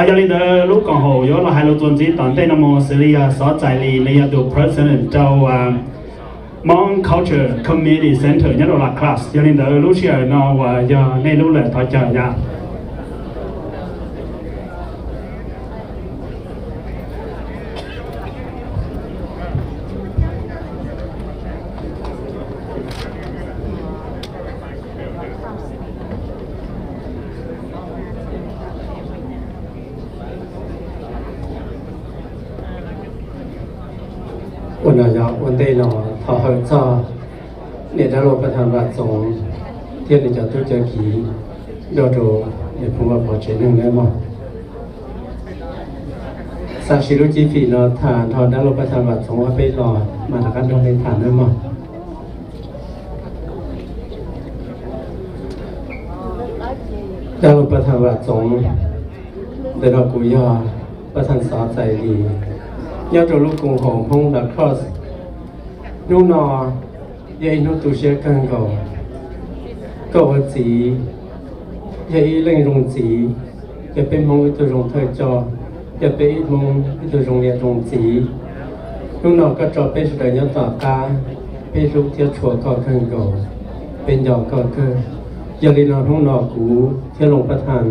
Yog li ntawd lub koom haum yuav los hais lus txuas ntxiv tom ntej no mus xws li yog Xov Txais Lis nws yog tus president rau Hmong Culture Community Center nyob rau La Crosse. Yog li ntawd lub sij hawm no uas yog nej lub lawm, thov caw yom. Ua no yog ua ntej no thov hawm txog niam dab laug Paj Tham Vam Txoov thiab nws cov tub cov kiv nrog rau niam phooj Vaj Pov tsev neeg nawb mog. Xav siv lub cib fim no tham nrog dab laug Paj Tham Vam Txoov ob peb los mas rov qab nrog nej tham nawb mog. Dab laug Paj Tham Vam Txoov, ntawm no kuv yog Paj Tham Xov Txais Lis nyob rau lub koom haum Hmoob La Crosse. Hnub no yog ib hnub tu siab kawg nkaus. Koj ua txiv yog ib leej zoo txiv, yog peb Hmoob ib tug zoo thawj coj, yog peb ib Hmoob ib tug zoo niam zoo txiv. Hnub no koj tso peb sawv daws nyob tom qab, peb hlub thiab tshua koj kawg nkaus, peb nco koj kawg. Yog li no hnub no kuv thiab Loos Paj Tham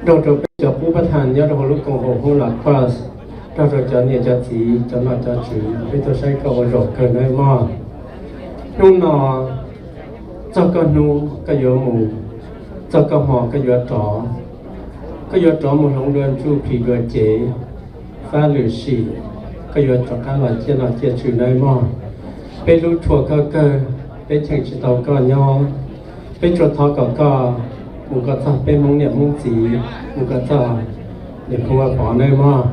nrog rau peb cov qub Paj Tham nyob rau hauv lub koom haum Hmoob La Crosse, nrog rau cov niam cov txiv cov nom cov tswv peb tuaj saib koj ua zaum kawg nawb mog. Hnub no txog koj hnub koj yuav mus, txog koj hmo koj yuav rov, koj yuav rov mus hloov dua ntsuj plig dua cev, fab lwm sim koj yuav rov qab los ciaj nom ciaj tswv nawb mog. Peb hlub tshua koj kawg, peb cheem tsis tau koj nyob. Peb tsuas thov kom koj mus kom txog peb Hmoob niam Hmoob txiv, mus kom txog niam phooj Vaj Pov nawb mog.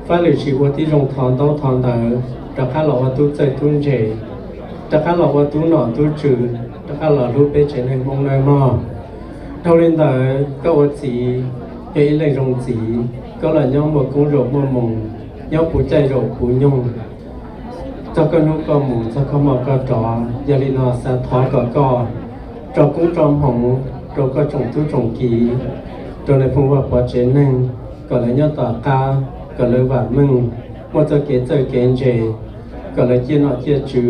Fab lwm sim ua tib zoo thov ntaub thov ntawv, rov qab los ua tub txawj tub ntse, rov qab los ua tub nom tub tswv, rov qab los hlub peb tsev neeg Hmoob nawb mog. Dhau li ntawd koj ua txiv yog ib leej zoo txiv, koj los nyob muaj koob zaum muaj moos, nyob puv caij zaum puv nyoog, txog koj hnub koj mus, txog koj hmo koj rov. Yog li no xav thov kom koj tso koob tso hmoov rau koj tsoom tub tsoom kiv, rau niam phooj Vaj Pov tsev neeg, kom lawv nyob tom qab, kom lawv vam meej, muaj txoj kev txawj kev ntse, kom lawv ciaj nom ciaj tswv.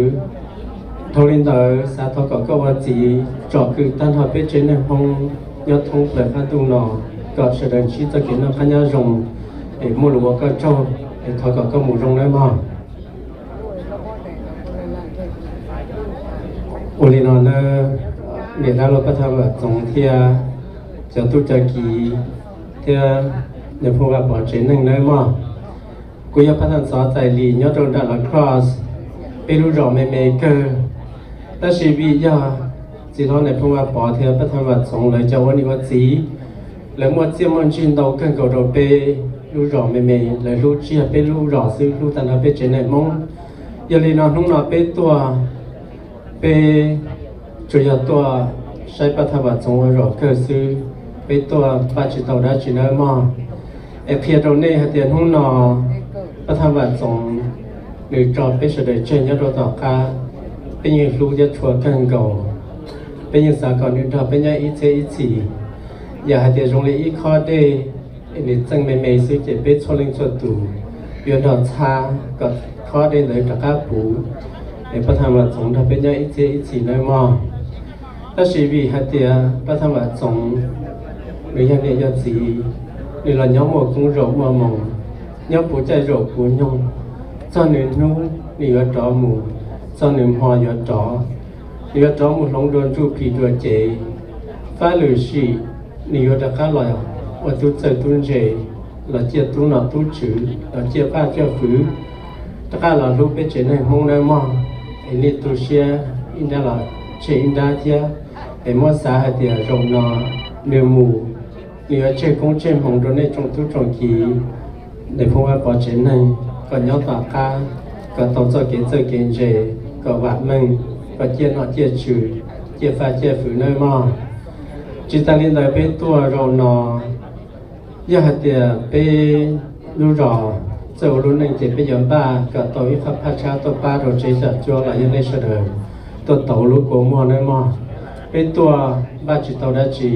Dhau li ntawd xav thov kom koj ua txiv tsom kwm tag nrho peb tsev neeg Hmoob nyob thoob plaws qab ntuj no, kom sawv daws ntsib txoj kev noj qab nyob zoo, es muaj lus ua koj tsaug, es thov kom koj mus zoo nawb mog. Ua li no nawb, niam dab laug Paj Tham Vam Txoov thiab cov tub cov kiv thiab niam phooj Vaj Pov tsev neeg nawb mog. Kuv yog Paj Tham Xov Txais Lis nyob rau nram La Crosse, peb lub zos me me kawg, tab sis vim yog txiv hlob niam phooj Vaj Pov thiab Paj Tham Vam Txoov lawv cov ua niam ua txiv, lawv muaj txiaj muaj ntsig ntau kawg nkaus rau peb lub zos me me, lawv hlub tsis yog peb lub zos xwb, hlub tag nrho peb tsev neeg Hmoob. Yog li no hnub no peb tuaj, peb tsuas yog tuaj saib Paj Tham Vam Txoov ua zaum kawg xwb, peb tuaj npaj tsis tau dab tsi nawb mog. Es qhia rau nej hais tias hnub no Paj Tham Vam Txoov nws tso peb sawv daws tseg nyob rau tom qab, peb yeej hlub thiab tshua kawg nkaus. Peb yeej xav kom nws nrog peb nyob ib txhiab ib txhis. Yam hais tias zoo li ib khob dej, es nws txeej me me xwb ces peb txhua leej txhua tus yuav nrog txhab kom khob dej ntawd rov qab puv, es Paj Tham Vam Txoov nrog peb nyob ib txhiab ib txhis nawb mog. Tab sis vim hais tias Paj Tham Vam Txoov nws yog niam yog txiv, nws los nyob muaj koob zaum muaj moos, nyob puv caij zaum puv nyoog, txog nws hnub nws yuav rov mus, txog nws hmo yuav rov, nws yuav rov mus hloov dua ntsuj plig dua cev, fab lwm sim nws yuav rov qab los ua tub txawj tub ntse, los ciaj tub nom tub tswv, los ciaj paj ciaj fwv, rov qab los hlub peb tsev neeg Hmoob nawb mog. Es nej tu siab ib nrab los tseg ib nrab thiab, es muab xav hais tias zaum no nws mus, nws yuav tseg koob tseg hmoov rau nej tsoom tub tsoom kiv, niam phooj Vaj Pov tsev neeg kom nyob tom qab, kom tau txoj kev txawj kev ntse, kom vam meej, kom ciaj nom ciaj tswv, ciaj faj ciaj fwv nawb mog. Tsis tas li ntawd peb tuaj zaum no, yog hais tias peb lub zos txawj ua lub neej ces peb yuav npaj kom tau ib qho phaj tshab tuaj pab rau tsev xyom cuab los yog nej sawv daws tuaj tauv lub kua muag nawb mog. Peb tuaj npaj tsis tau dab tsi,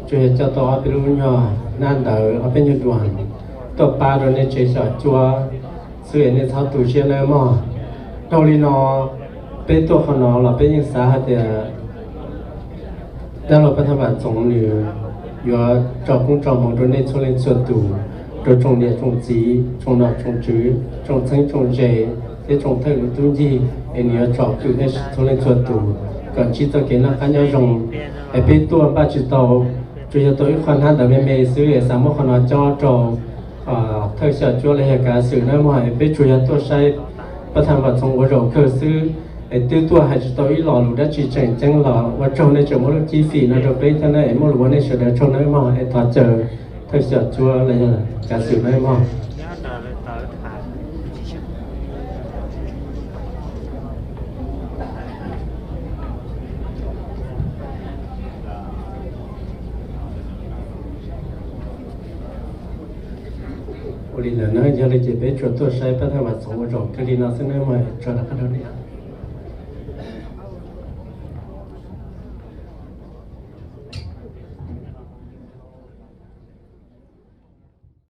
tsuas yog coj tau ob peb lub nyuag Nab ntawd ob peb nyuag dua tuaj pab rau nej tsev xyom cuab xwb es nej txhob tu siab nawb mog. Dhau li no, peb tuaj qhov no los peb yeej xav hais tias dab laug Paj Thaj Vam Txoov nws yuav tso koob tso hmoov rau nej txhua leej txhua tus, rau tsoom niam tsoom txiv, tsoom nom tsoom tswv, tsoom txheeb tsoom ze, thiab tsoom thawj lus tub ncig, es nws yuav tsom kwm nej txhua leej txhua tus kom ntsib txoj kev noj qab nyob zoo. Es peb tuaj npaj tsis tau, tsuas yog tau ib qho hnab ntawd me me xwb es xav muab qhov no cob rau thawj xyom cuab los yog kav xwm nawb mog. Es peb tsuas yog tuaj saib Paj Thaj Vam Txoov ua zaum kawg xwb, es twb tuaj hais tsis tau ib lo lus dab tsi tseem ceeb los ua tsaug nej tseem muab lub cib fim no rau peb thiab nawb, es muaj lus ua nej sawv daws tsaug nawb mog. Es thov caw thawj xyom cuab los yog kav xwm nawb mog. Ua li ntawd na, yog li ces peb tsuas tuaj saib Paj Thaj Vam Txoov ua zaum kawg li no xwb nawb mog, tso rov qab rau nej.